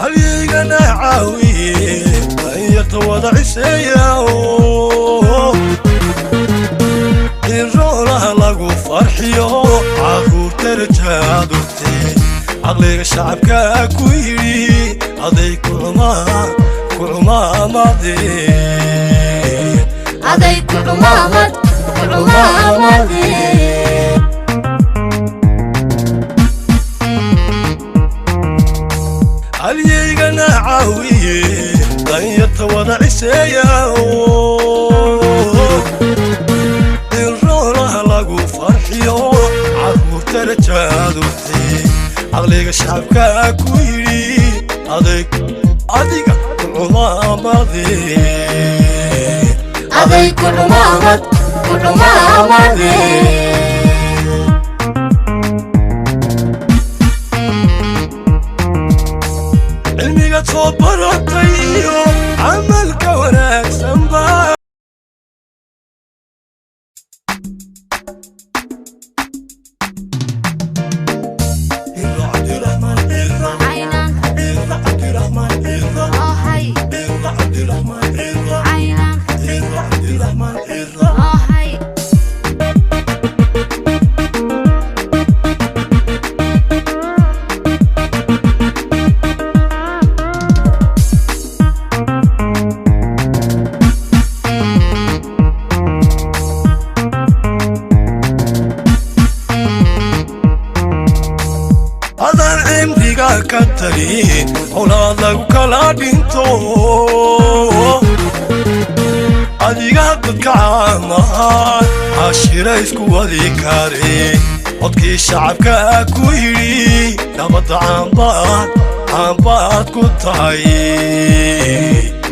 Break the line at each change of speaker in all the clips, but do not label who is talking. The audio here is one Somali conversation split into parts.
Halyaygana caawiye, danyarta wada ciseeya, in roolaha lagu farxiyo, caruurta rajaadurte, caqliga shacabka ku yidhi aday ku cumaamade.
Aday ku cumaamad, ku cumaamade.
Halyaygana caawiye, danyarta wada ciseeya, in roolaha lagu farxiyo, caruurta rajaadurte, caqliga shacabka ku yidhi aday adiga ku cumaamade.
Aday ku cumaamad, ku cumaamade.
Cilmiga soo baratay iyo camalka wanaagsanba.
Caynanka noohay, caynanka noohay.
Adaan cimriga ka talin colaad lagu kala dhinto, adiga dadka caamaha cashira isku wadi kare, codkii shacabka ku yidhi nabadda caanbaad, caanbaad ku tahay.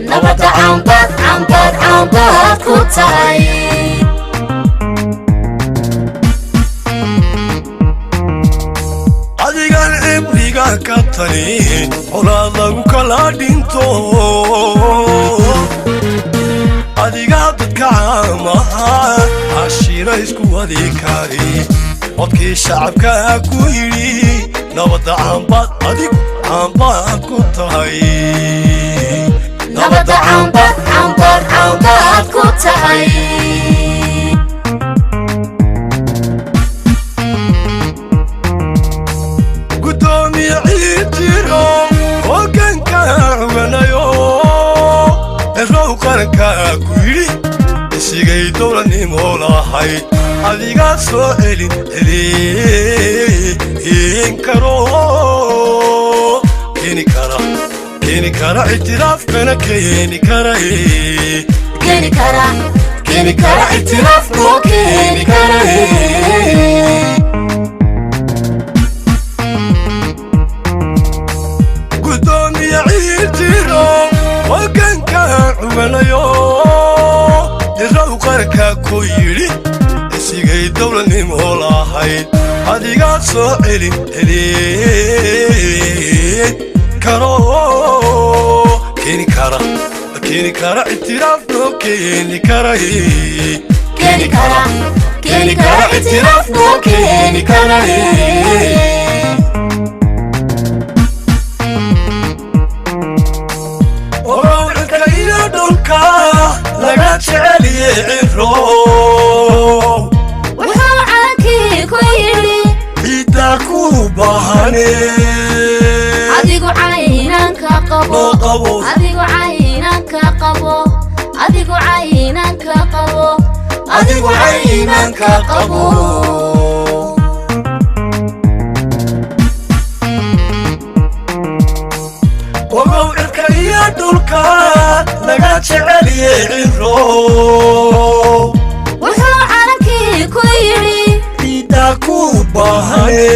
Nabadda caanbaad, caanbaad, caanbaad ku tahay.
Adigaan cimriga ka talin colaad lagu kala dhinto, adiga dadka caamaha cashira isku wadi kari, codkii shacabka ku yidhi nabadda caanbaad, adigu caanbaad ku tahay.
Nabadda caanbaad, caanbaad, caanbaad ku tahay.
Gudoomiye ciid jiro hoggaanka cuganayo, erow qaranka ku yidhi isigay dowladnimo lahayd, adigaa soo celin celin karo, keeni kara, keeni kara ictiraafkana, keeni kara.
Keeni kara, keeni kara ictiraaf noo keeni kara.
Gudoomiye ciid jiro hoggaanka cuganayo, irow qaranka ku yidhi isigay dowladnimo lahayd, adigaa soo celin celin karo, keeni kara, keeni kara ictiraaf noo keeni kara.
Keeni kara, keeni kara ictiraaf noo keeni kara.
Ogow cirka iyo dhulka laga jeceliye ciro.
Wuxuu calankii ku yidhi
ciiddaa ku baahane.
Adigu caynanka qabo.
Noo qabo.
Adigu caynanka qabo, adigu caynanka qabo,
adigu caynanka qabo. Ogow cirka iyo dhulka laga jeceliye ciro.
Wuxuu calankii ku yidhi
ciiddaa ku baahane.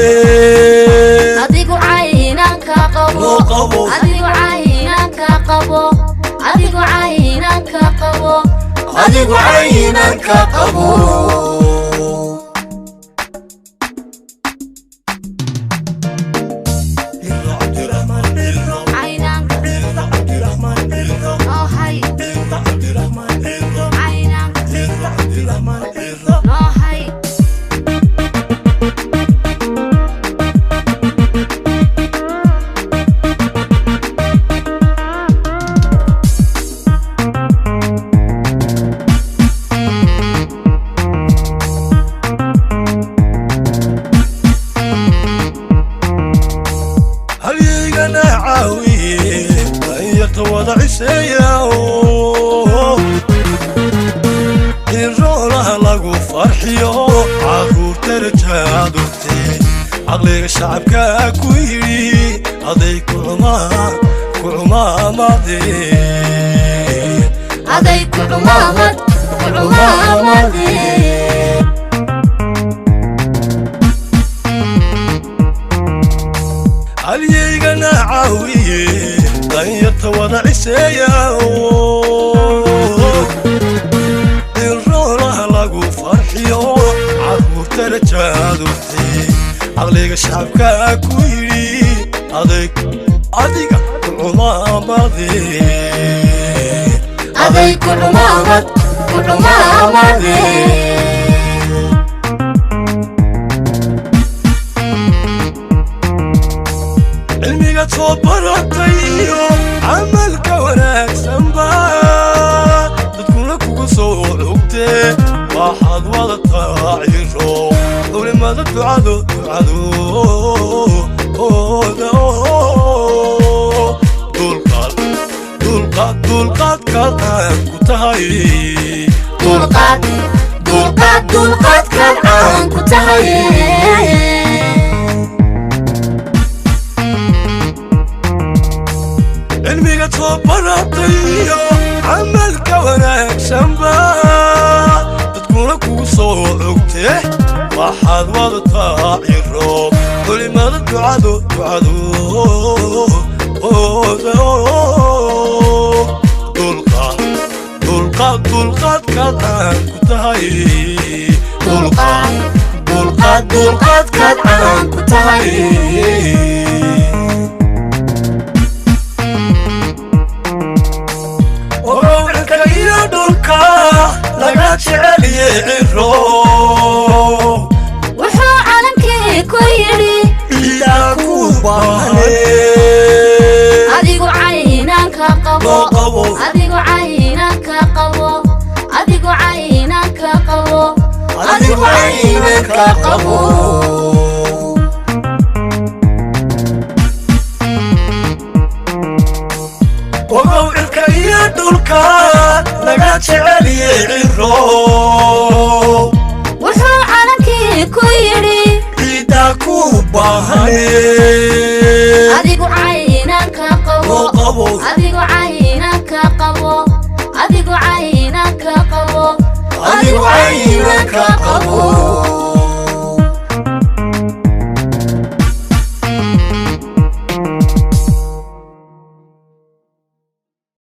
Adigu caynanka qabo.
Noo qabo.
Adigu caynanka qabo, adigu caynanka qabo,
adigu caynanka qabo.
Caynanka noohay, caynanka noohay.
Caawiye danyarta wada ciseeya, in roolaha lagu farxiyo, caruurta rajaadurte. Caqliga shacabka ku yidhi aday ku cumaamadeen.
Aday ku cumaamad, ku cumaamadeen.
Halyaygana caawiye danyarta wada ciseeya, in roolaha lagu farxiyo, caruurta rajaadurte. Caqliga shacabka ku yidhi aday adiga ku cumaamadeen.
Aday ku cumaamad, ku cumaamadeen.
Cilmiga soo baratay iyo camalka wanaagsanba dadkuna kugu soo cugtee, waxaad wadataa ciro culimada ducado ducadooda. Dulqaad, dulqaad, dulqaadkaad caan ku tahay.
Dulqaad, dulqaad, dulqaadkaad caan ku tahay.
Cilmiga soo baratay iyo camalka wanaagsanba dadkuna kugu soo cugtee, waxaad wadataa ciro culimada ducado ducadooda. Dulqaad, dulqaad, dulqaadkaad caan ku tahay.
Dulqaad, dulqaad, dulqaadkaad caan ku tahay.
Owrka iyo dhulka laga jeceliye ciro.
Wuxuu calankii ku yidhi
yaa ku baahne.
Adigu caynanka qabo.
Loo qabo.
Adigu caynanka qabo, adigu caynanka qabo,
adigu caynanka qabo. Ogow cirka iyo dhulka laga jeceliye ciro.
Wuxuu calankii ku yidhi
ciiddaa ku baahane.
Adigu caynanka qabo.
Loo qabo.
Adigu caynanka qabo, adigu caynanka qabo,
adigu caynanka qabo.